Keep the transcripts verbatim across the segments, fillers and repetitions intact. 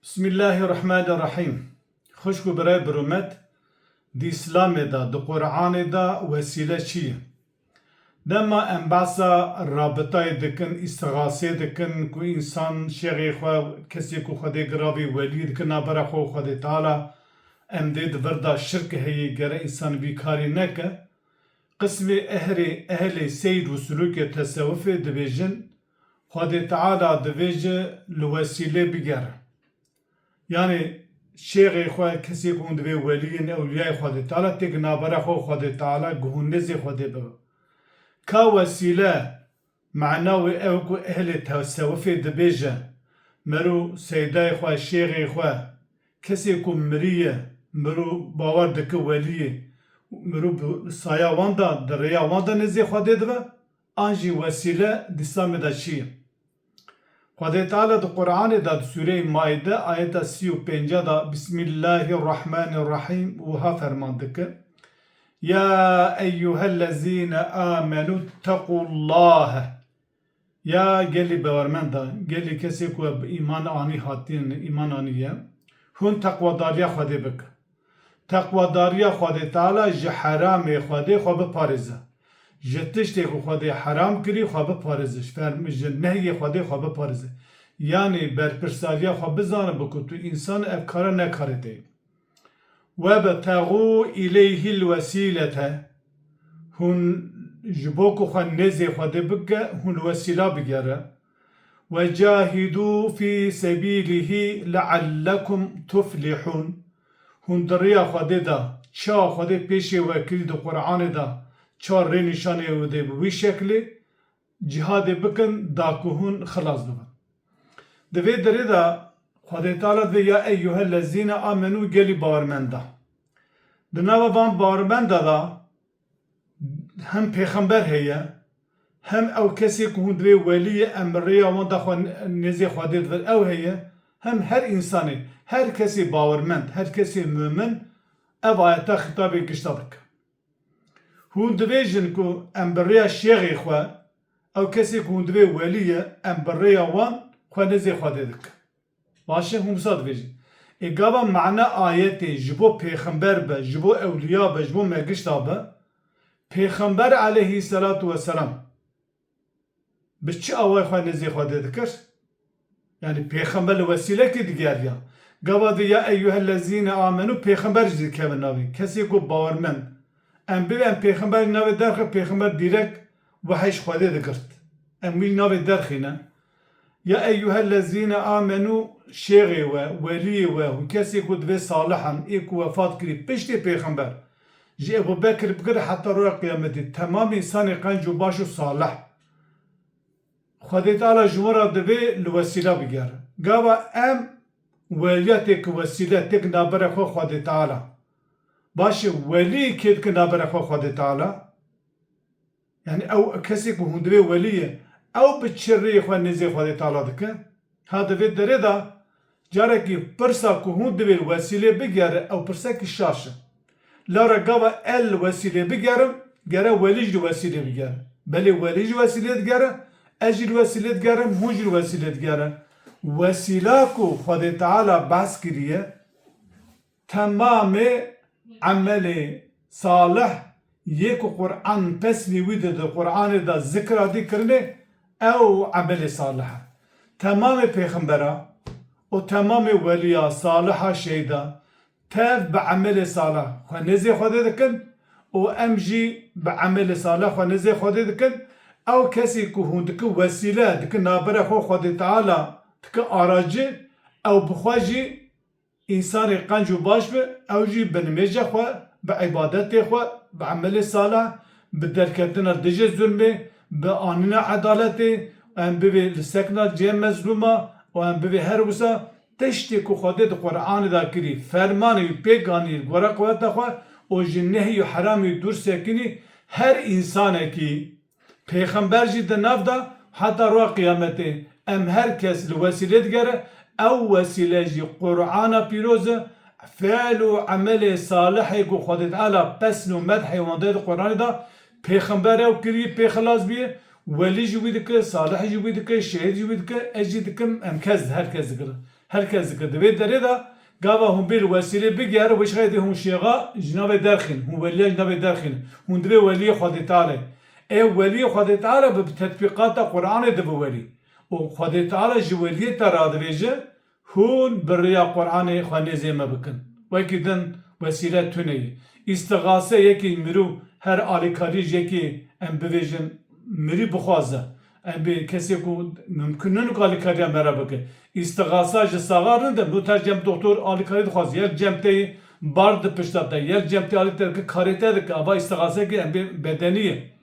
Bismillahirrahmanirrahim. Xwişk û birayê birûmet, di Îslamê de, di Qur'anê de wesîle çi ye? Dema em behsa rabitayê dikin, îstixasê dikin, ku însan şêxê xwe, kesê ku Xwedê giravî welî dikin nabera xwe û Xwedê Teala, em dê di vir de şirk heye, gere însan vî karî neke. Qismê ehrê, ehlê seyr û sulûkê tesewufê dibêjin, Xwedê Teala divêje li wesîlê bigere. Yanî şêxê xwe, kesê ku hûn divê welî yên ewliyayê Xwedê Teala, têk nabera xwe û Xwedê Teala, ku hûn nêzê Xwedê bibe. Ka wesîle, mana wê ew ku ehlê tesewufê dibêje, mero seydayê xwe, şêxê xwe, kesê ku miriye, mero bawer dike welî ye, mero bi saya wan de, di rêya wan de nêzê Xwedê dibe, an jî wesîle di Îslamê de çi ye? Xwedê Teala di Qur'anê de, di Sûreyê Maîde, ayeta sî û pênc de, Bismillahirrahmanirrahim, wiha ferman dike, Ya eyyuhellezîne amenû tequllâhe. Ya gelî bawermenda, gelî kesê ku bi îman anî hatin, îman aniye, hûn teqwadariya Xwedê bikin. Teqwadariya Xwedê Teala ji heramê Xwedê xwe biparêze. Ji tiştê ku Xwedê heram kirî xwe biparêze. Ji ferm-, ji nehyê Xwedê xwe biparêze. Yanî berpirsariya xwe bizane, biku tu însan ev kara nekarê tê. Webtexû îleyhil wesîlete. Hûn ji bo ku xwe nêzê Xwedê bike, hûn li wesîla bigere. Wecahidû fî sebîlihî leallekum tuflihûn. Hûn di riya Xwedê de, çawa Xwedê pêşê we kirî di Qur'anê de, çawa rênîşanê wê dê bi wî şeklê, cihadê bikin, da ku hûn xilas bibin. Di vê derê de Xwedê Teala divê ya eyyuhellezîne amenû gelî bawermenda. Di nava van bawermenda de hem pêxember heye, hem ew kesê ku hûn divê welî ye, em bi rêya wan de xwe nêzê Xwedê dibin, ew heye, hem her însanê, her kesê bawermend, her kesê mumin ev ayeta xîtabê gişta dike. Hûn dibêjin ku em bi rêya şêxê xwe, ew kesê ku hûn divê welî ye, em bi rêya wan xwe nêzê Xwedê dikin. Baş e, hûn wisa dibêjin. Ê gava mana ayetê ji bo pêxember be, ji bo ewliya be, ji bo me gişta be, pêxember aleyhî selatu weselam bi çi awayî xwe nêzê Xwedê dikir? Yanî pêxember li wesîlekê digeriya. Gava de ya eyyuhellezîne amenû, pêxember jî dikeve navê. Kesê ku bawermend. Em bibê em pêxember navê derxe, pêxember dîrek wehey ji Xwedê digirt. Em wî navê derxîne. Ya eyyuhellezîne amenû, şêxê we, weliyê we, hûn kesê ku divê salih in, ê ku wefat kirî, piştê pêxember, ji Ebu Bekir bigire heta roja qiyametê, temamê însanê qenc û baş û salih, Xwedê Teala ji wan re divê li wesîla bigere. Gava em weliya têk wesîle, têk nabere xwe Xwedê Teala. Baş e, welî kê dike nabere xwe Xwedê Teala? Yanî ew kesê ku hûn divê welî ye, ew bi çi rêyê xwe nêzê Xwedê Teala dike? Ha di vê derê de carekî pirsa ku hûn divê li wesîlê bigere, ew pirsekî şaş e. Lewra gava ez li wesîlê bigerim, gere welî jî li wesîlê bigere. Belê welî jî wesîlê digere, ez jî li wesîlê digerim, hûn jî li wesîlê digere. Wesîla ku Xwedê Teala behs kiriye, temamê emelê salih yê ku Qur'an pesnî wî dide, Qur'anê de zikra dî kirine, ew emelê salih e. Temamê pêxembera û temamê weliya, saliha, şehîda tev bi emelê salih xwe nêzê Xwedê dikin û em jî bi emelê salih xwe nêzê Xwedê dikin. Ew kesî ku hûn dikin wesîle, dikin nabere xwe Xwedê Teala, dikin aracî, ew bi xwe jî însanê qenc û baş be, ew jî bi nimêja xwe, bi îbadetê xwe, bi emelê salih, bi derketina dijê zulmê, bi anîna edaletê, em bivê li sekna cihê mezlûma û em bivê her wisa tiştê ku Xwedê di Qur'anê de kirî, fermanê wî pêk anî li gora quweta xwe û ji nehy û heramê dûr sekinî, her însanekî, pêxember jî di nav de, heta roja qiyametê em her kes li wesîlê digere, ew wesîle jî Qur'ana pîroz e, fiil û emelê salihê ku Xwedê Teala pesn û medhê wan daye di Qur'anê de, pêxember ew kirî pê xilas bîye, welî jî wî dike, salih jî wî dike, şehîd jî wî dike, ez jî dikim, em kes, her kes dikirin. Her kes dike. Di vê derê de gava hûn bê li wesîlê bigere, wê çaxê dê hûn şêxa ji navê derxîn, hûn weliya ji navê derxîn. Hûn divê weliyê Xwedê Teala. Ê weliyê Xwedê Teala bi, bi tetbîqata Qur'anê dibe welî. Û Xwedê Teala ji weliyê te radibêje, hûn bi riya Qur'anê xwe nêzê me bikin. Wekî din wesîle tune ye. Îstixase yekî mirû her alîkarî ji yekî em bivêjin mirî bixwaze. Em bê kesê ku mimkun nîne ku alîkariya me re bike. Îstixasa ji saxa rind e. Nû te cem doktor alîkarî dixwaze. Yek cem te yê bar di pişta te. Yek cem te alî te dike karê te dike. Ava îstixaseke em bê bedenî ye.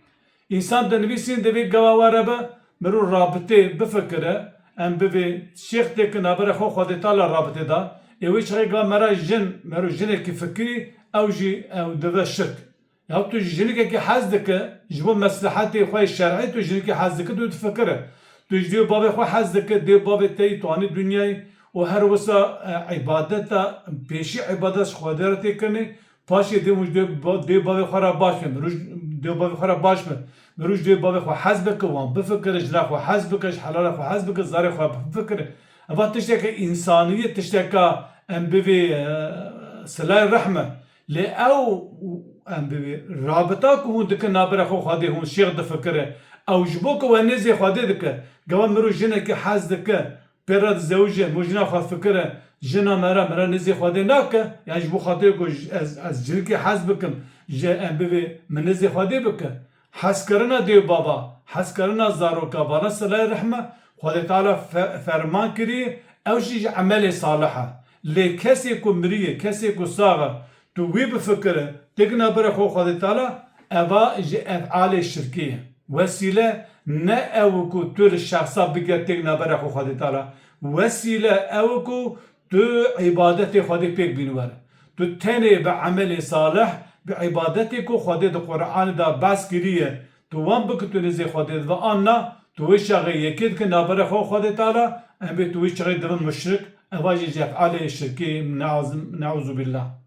Însan dinivîsîn divê gava were be, mirov rabitê bifikire, em bivê şêx tê ki nabere xwe Xwedê Teala rabitê da, ê wê çaxê ga me re jin, mero jinekî fikirî, ew jî ew dive şirk. Ya tu ji jinikekî hez dike, ji bo meslehetê xwe yê şer'î tu jinikî hez dike, tu difikire. Tu ji dê û bavê xwe hez dike, dê û bavê te yî tu anî dinyayê û her wisa, e, îbadeta, pêşî îbadet ji Xwedê re tê kirinê, paşê dê û dê ba-, dê û bavê xwe re baş be, mirov ji dê û bavê xwe re baş be. Mirov ji dê û bavê xwe hez bike, wan bifikire, jina xwe hez bike, ji helala xwe hez bike, zarê xwe bifikire. Eva tişteke însanî ye, tişteka em bivê, e, silayê rehm e. Lê ew, em bivê rabita ku hûn dikin nabere xwe Xwedê, hûn şêx difikire. Ew ji bo ku we nêzê Xwedê dike. Gava mirov jinekî hez dike, pê re dizewije, mirov jina xwe fikire, jina me re, me re nêzê Xwedê nake. Yan ji bo xatirê ku j-, ez, ez jinikê hez bikim, ji em bivê min nêzê Xwedê bike. Hezkirina dê û bava, hezkirina zaroka, vana silayê rehm e, Xwedê Teala fe-, ferman kiriye, ew jî ji emelê salih e. Lê kesê ku miriye, kesê ku sax e, tu wî bifikire, têk nabere xwe Xwedê Teala, eva ji ef'alê şirkê ye. Wesîle ne ew ku tu li şexsa bigere têk nabere xwe Xwedê Teala. Wesîle ew ku tu îbadetê Xwedê pêk bîn were. Tu tenê bi emelê salih, bi îbadetê ku Xwedê di Qur'anê de behs kiriye, tu wan biki tu nêzê Xwedê dibe an na, tu wê çaxê yekê dike nabere xwe Xwedê Teala, em bê tu wê çaxê dibe muşrik, eva jî ji ef'alê şirkê, neuz-, neuzubîllah.